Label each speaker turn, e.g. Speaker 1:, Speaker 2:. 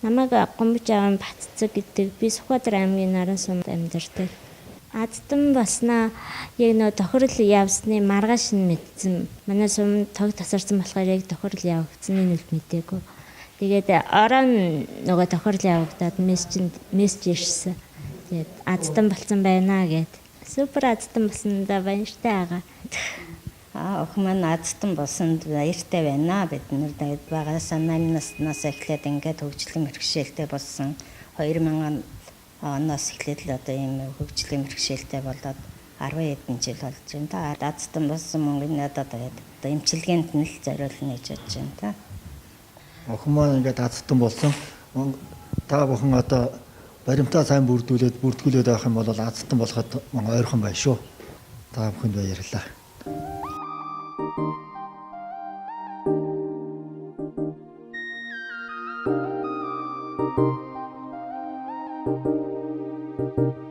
Speaker 1: Намайг Гомбож аавын Батцэг гэдэг. Би Сүхбаатар аймгийн Наран сумд амьдардаг. Азтан болсноо яг нөө тохирол явсны маргааш нь мэдсэн. Манай сум тог тасарсан болохоор яг тохирол явагдсаныг нь мэдээгүй. Тэгээд орон нөгөө тохирол явагдаад мессеж мессеж ирсэн. Тэгээд азтан болсон байна гэд. Супер азтан болсондоо баяртай байгаа.
Speaker 2: Охин маань азтан болсонд баяртай байна. Бид нар тэгээд багаас 8 наснаас эхлээд ингээд хөгжлийн бэрхшээлтэй болсон. 2000 оноос эхлээд л одоо ийм хөгжлийн бэрхшээлтэй болоод 10 хэдэн жил болж байна. Та азтан болсон мөнгөний надад тэгээд одоо эмчилгээнд нь л зориулна гэж бодож байна та.
Speaker 3: Охин маань ингээд азтан болсон. Та бүхэн одоо баримтаа сайн бүрдүүлээд бүртгүүлээд байх юм бол азтан болоход ойрхон байна шүү. Та бүхэнд баярлалаа.
Speaker 4: Thank you.